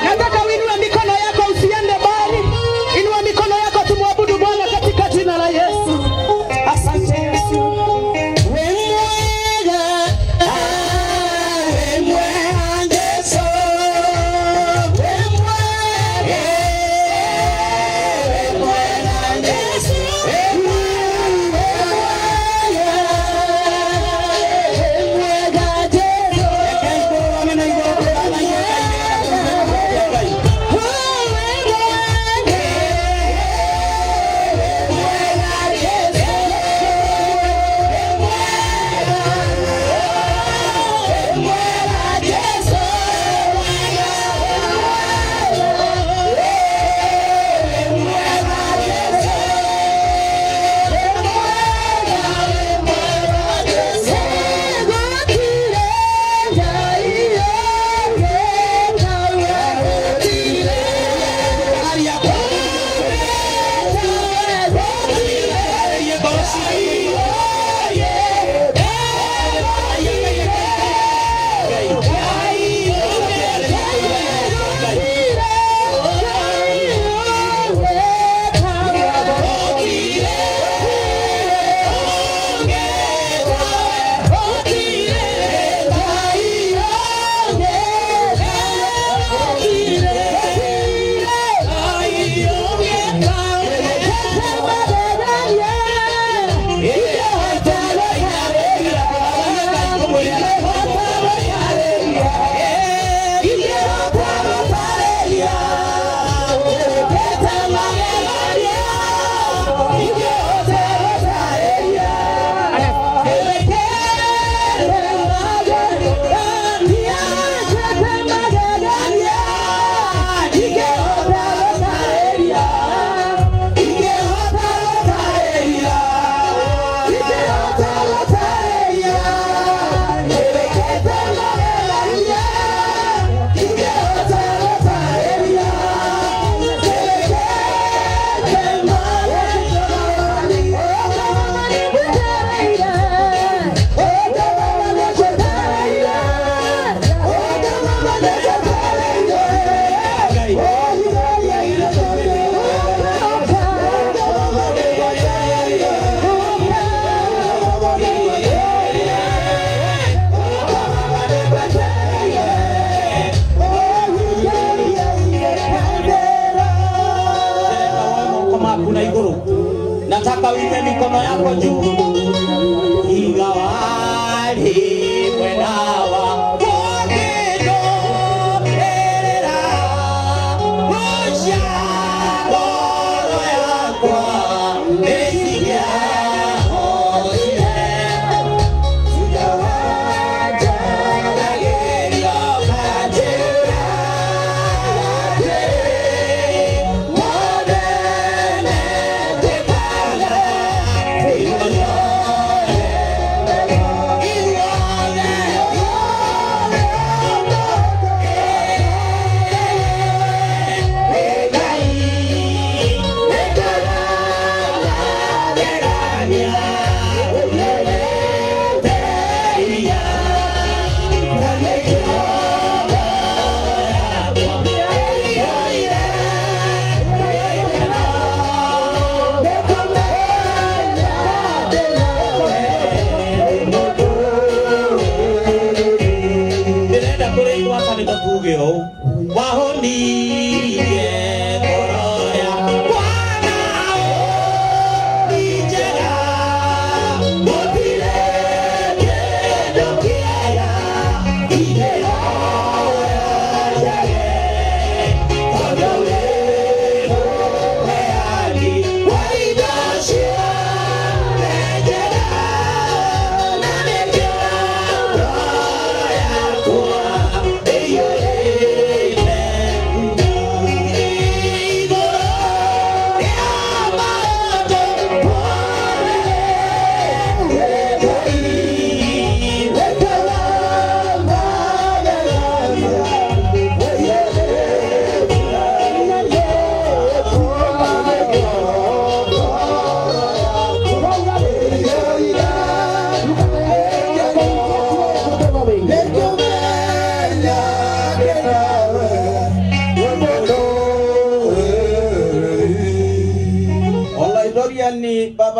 Nataka uinue mikono yako, usiende mbali. Inua mikono yako, tumwabudu Bwana katika jina la Yesu. Asante Yesu. Wĩ mwega, wĩ mwega Jesũ, wĩ mwega, wĩ mwega Jesũ, wĩ mwega, wĩ mwega Jesũ. Reke ngũrane na igongona na Ngai. Wĩ mwega, wĩ mwega Jesũ, wĩ mwega, wĩ mwega Jesũ, wĩ mwega Jesũ, wĩ mwega, wĩ mwega Jesũ. Gũtirĩ Ngai ũngĩ tawe, gũtirĩ. Aria Aria ngoro citũ. Moko maku na igũrũ. Nataka uinue mikono yako juu. Ingawa mwena wa ũngĩndũmĩrĩra, gucia ngoro yakwa nĩcingĩahotire. Njaragĩrio na njĩra.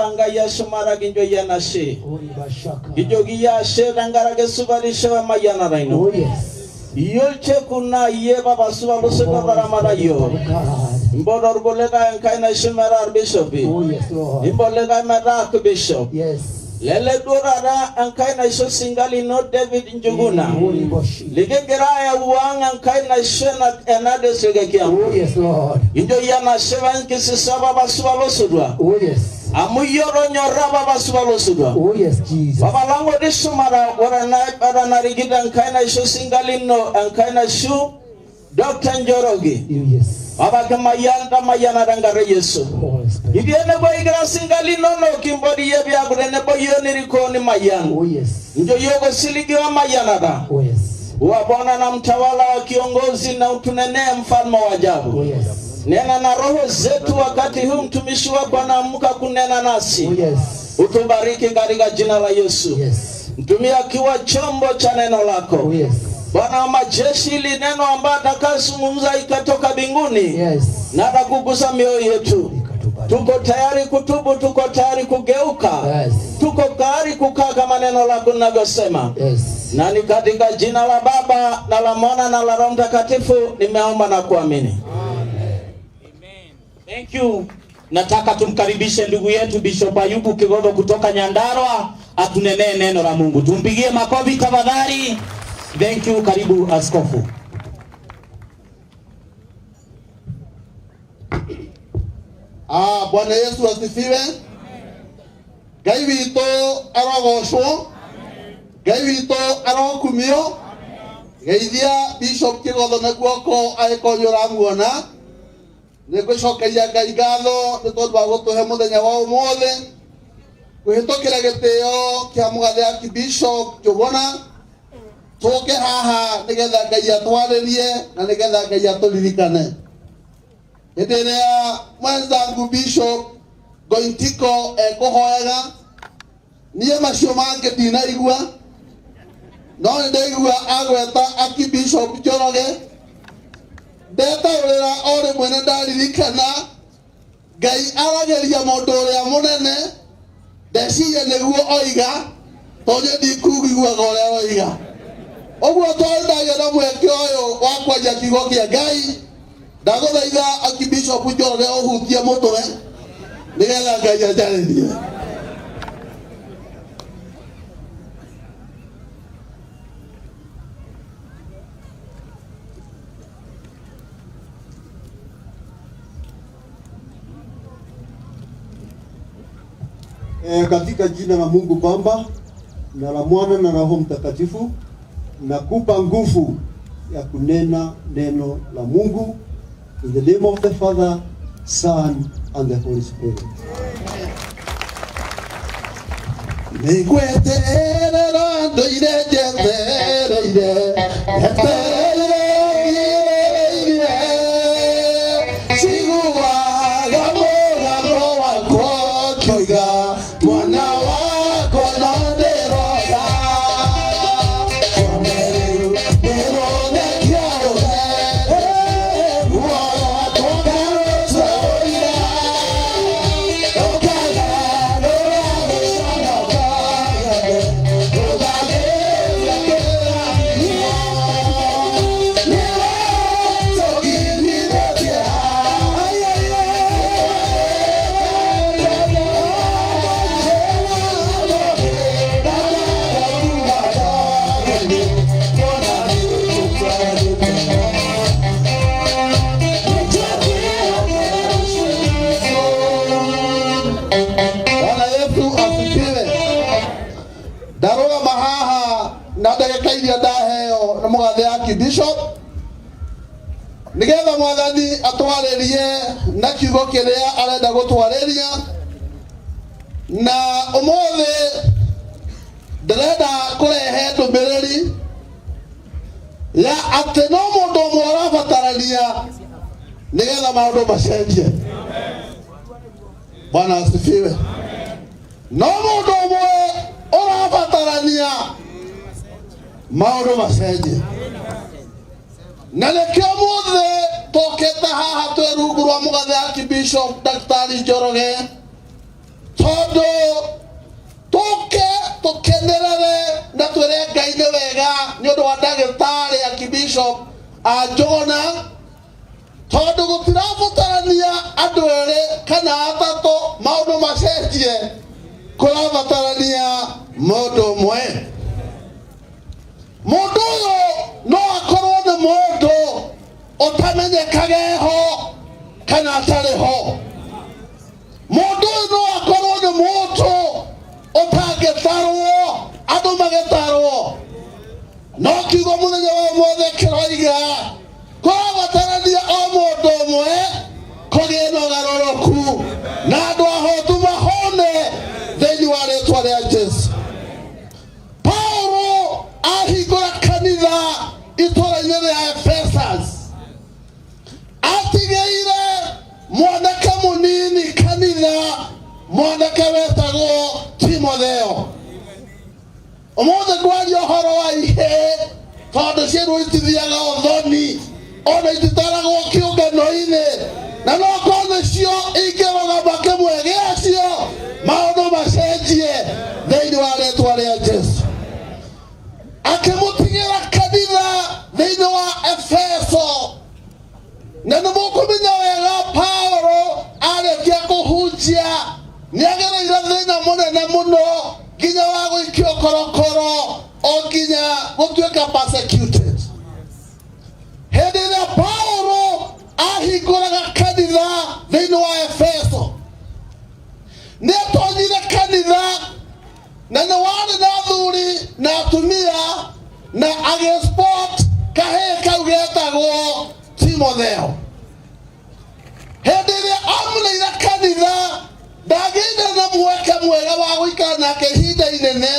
Baba Ngai eshumata kincho iyie enashe. Kijoki iyie ashe tenkaraki esupatisho emayianata ino. Oh yes. Iyie olchekut naa iyie Papa supa losotua otaramata iyiook. Impoto irkulikae Enkai naisho metaa irbishopi. Oh yes, Lord. Impot likae metaa archbishop. Yes. Lele duo taata Enkai naisho sinka lino David Njuguna. Holy Boshi. Likigira ayau ang Enkai naisho ena district e Kiambu. Oh yes, Lord. Kincho iyie enashe wenkisisa Papa supa losotua. Oh yes. Amu iyie otonyorra Papa supa losotua. Oh yes, Jesus. Papa lang otii shumata, ore enarikito Enkai naisho sinka lino Enkai naishu Dr. Njoroge. Oh yes. Papa kimayian tamayiana tenkarna e Yesu. Holy Spirit. Kitii enebo igira sinka linono kimpot iyie piaku tenebo iyiook nirikoo nimayian. Oh yes. Incho iyiook osiligi wemayianata. Oh yes. Uwa Bwana na mtawala wa kiongozi na utunenee mfalme wa ajabu. Oh yes. Nena na roho zetu wakati huu mtumishi wako anaamka kunena nasi. Oh yes. Utubariki katika jina la Yesu. Yes. Mtumie akiwa chombo cha neno lako. Oh yes. Bwana wa majeshi, ili neno ambayo atakayozungumza ikatoka mbinguni Yes. na atakugusa mioyo yetu. Ikatubariki. Tuko tayari kutubu, tuko tayari kugeuka, Yes. tuko tayari kukaa kama neno lako linavyosema. Yes. Na ni katika jina la Baba na la Mwana na la Roho Mtakatifu nimeomba na kuamini. Thank you. Nataka tumkaribishe ndugu yetu Bishop Ayubu Kigogo kutoka Nyandarua atunenee neno la Mungu. Tumpigie makofi tafadhali. Thank you. Karibu askofu. Bwana Yesu asifiwe. Ngai witũ arogocwo. Ngai witũ arokumio. Geithia Bishop Kigotho na guoko angĩkorwo nĩ ũramuona. Nĩ ngũcokeria Ngai ngatho nĩ tondũ wa gũtũhe mũthenya wa ũmũthĩ kũhĩtũkĩra gĩtĩo kĩa mũgathe Archbishop Njũgũna tũke haha nĩgetha Ngai atwarĩrie na nĩgetha Ngai atũririkane. Hĩndĩ ĩrĩa mwenzangu Bishop Gointiko ekũhoyaga, niĩ macio mangĩ ndinaigua, no nĩ ndaigua agweta Archbishop Njoroge, ndetaũrĩra o rĩmwe nĩ ndaririkana Ngai aragĩria mũndũ ũrĩa mũnene, ndeciria nĩguo oiga, tondũ niĩ ndikũiguaga ũrĩa oiga. Ũguo tondũ ndagĩa na mweke ũyũ wa kwaria kiugo kĩa Ngai, ndagũthaitha Archbishop Njoroge ũhutie mũtwe nĩgetha Ngai anjarĩrie. Katika jina la Mungu Baba na la Mwana na Roho Mtakatifu, nakupa nguvu ya kunena neno la Mungu. In the name of the Father, Son and the Holy Spirit. Nĩngweterera ndũire njetereire, njetereire ngirĩire, ciguaga mũgambo wakwa ũkiuga, mwana wakwa no ndĩroga. One rĩu nĩrũthekia rũhere, muoyo wakwa ngarũtũire. Ũkagarũra gĩconoko gĩothe, ũgagĩthekera niĩ. Bwana Yesu asifiwe. Ndarũgama haha na ndagĩka iria ndaheo nĩ mũgathe Archbishop nĩgetha mwathani atwarĩrie na kiugo kĩrĩa arenda gũtwarĩria, na ũmũthĩ ndĩrenda kũrehe ndũmĩrĩri ya atĩ no mũndũ ũmwe ũrabatarania nĩgetha maũndũ macenjie. Bwana asifiwe. No mũndũ ũmwe ũrabatarania maũndũ macenjie, na nĩkĩo mũthĩ tũkĩte haha twĩ rungu rwa mũgathe Archbishop Daktari Njoroge, tondũ Tondũ tũke tũkenerere na twĩre Ngai nĩ wega nĩ ũndũ wa ndagĩtarĩ Archbishop Njũgũna, tondũ gũtirabatarania andũ erĩ kana atatũ maũndũ macenjie, kũrabatarania mũndũ ũmwe. Mũndũ ũyũ no akorwo nĩ mũndũ ũtamenyekaga eho kana atarĩ ho. Mũndũ ũyũ no akorwo nĩ mũndũ ũtangĩtarwo andũ magĩtarwo, no kiugo mũthenya wa ũmũthĩ kĩroiga kũrabatarania o mũndũ ũmwe kũgĩe na ũgarũrũku na andũ ahotu mahone thĩinĩ wa rĩtwa rĩa Jesu. Paulo ahingũra kanitha itũra-inĩ rĩa Ephesus, atigĩire mwanake mũnini kanitha, mwanake wetagwo Timotheo. Ũmũthĩ ngwaria ũhoro wa ihĩĩ tondũ ciĩrwo itithiaga ũthoni ona ititaragwo kĩũngano-inĩ, na no korwo nĩcio ingĩrũgama kĩmwe gĩacio maũndũ macenjie thĩinĩ wa rĩtwa rĩa Jesu. Akĩmũtigĩra kanitha thĩinĩ wa Efeso, na nĩ mũkũmenya wega Paulo arĩkia kũhunjia nĩ agereire thĩna mũnene mũno nginya wa gũikio korokoro o nginya gũtuĩka persecuted. Hĩndĩ ĩrĩa Paulo ahingũraga kanitha thĩinĩ wa Efeso, nĩ atonyire kanitha na nĩ warĩ na athuri na atumia, na agĩspot kahĩĩ kau getagwo Timotheo. Hĩndĩ ĩrĩa amũneire kanitha, ndagĩire na mweke mwega wa gũikara nake ihinda inene.